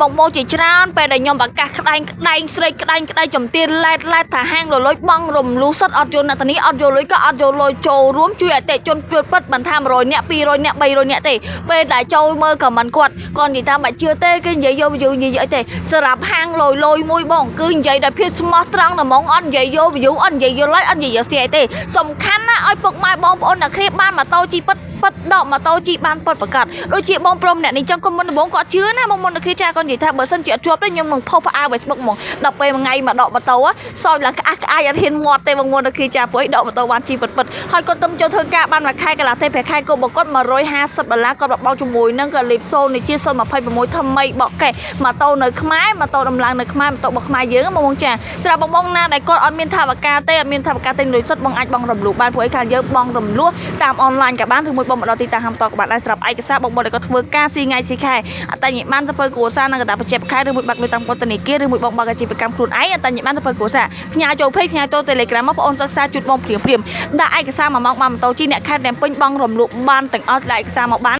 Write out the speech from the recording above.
បងបងជាច្រើនពេលដែលខ្ញុំប្រកាសក្តែងក្តែងស្រីក្តែងក្តែងចំទៀនឡែតឡែតថាហាងលលុយបងរំលូសុតអត់យកអ្នកតានេះអត់យកលុយក៏អត់យកលុយចូលរួមជួយអតិជនជួយពិតមិនថា100នាក់200នាក់300នាក់ទេពេលដែលចូលមើល comment គាត់គាត់និយាយថាមិនជឿទេគេនិយាយយក view និយាយអីទេសម្រាប់ហាងលយលយមួយបងគឺនិយាយដោយភាពស្មោះត្រង់តែហ្មងអត់និយាយយក view អត់និយាយយក like អត់និយាយយក share ទេសំខាន់ណាស់ឲ្យពុកម៉ែបងប្អូនអ្នកគ្នាបានម៉ូតូជីពិតពិតដកម៉ូតូជីបានពិតប្រកបដូចជាបងប្រុសម្នាក់នេះចឹងគាត់មុនដំបូងគាត់ជឿណាបងមុនអ្នកគ្នាចាគាត់និយាយថាបើសិនជាអត់ជាប់ទេខ្ញុំនឹងផុសផ្អើ Facebook ហ្មងដល់ពេលមួយថ្ងៃមកដកម៉ូតូសោចឡើងក្អាស់ក្អាយអត់ហ៊ានមាត់ទេបងមុនអ្នកគ្នាចាព្រោះអីដកម៉ូតូបានជីពិតពិតហើយគាត់ទៅចូលធ្វើការបានមួយខែកន្លះទេប្រាក់ខែគោរបស់គាត់150ដុល្លារគាត់បបោកជាមួយនឹងក៏លេប0នេះជា026ថ្មីបកកេះម៉ូតូនៅខ្មែរម៉ូតូដំឡើងនៅខ្មែរម៉ូតូរបស់ខ្មែរយើងបងបងចាសម្រាប់បងបងណាដែលគាត់អត់មានថវិកាទេអត់មានថវិកាទិញលុយសុទ្ធបងអាចបងរំលោះបានព្រោះអីខាងយើងបងរំលោះតាមអនឡាញក៏បានឬមួយបងមកដល់ទីតាំងហាមតក៏បានដែរសម្រាប់ឯកសារបងបងដែលគាត់ធ្វើការស៊ីថ្ងៃស៊ីខែអត្តញ្ញបានទៅពើគ្រួសារនិងកតាបច្ចេកខែឬមួយបាក់លុយតាមពន្ធនាគារឬមួយបងបើកអាជីវកម្មខ្លួនឯងអត្តញ្ញបានទៅពើគ្រួសារផ្ញើចូល page ផ្ញើចូល Telegram មកបងអូនសិក្សាជូនបងព្រាមព្រាមដាក់ឯកសារមួយម៉ោងបានម៉ូតូជីអ្នកខេត្តតែពេញបងរំលោះបានទាំងអស់ដាក់ឯកសារមកបាន។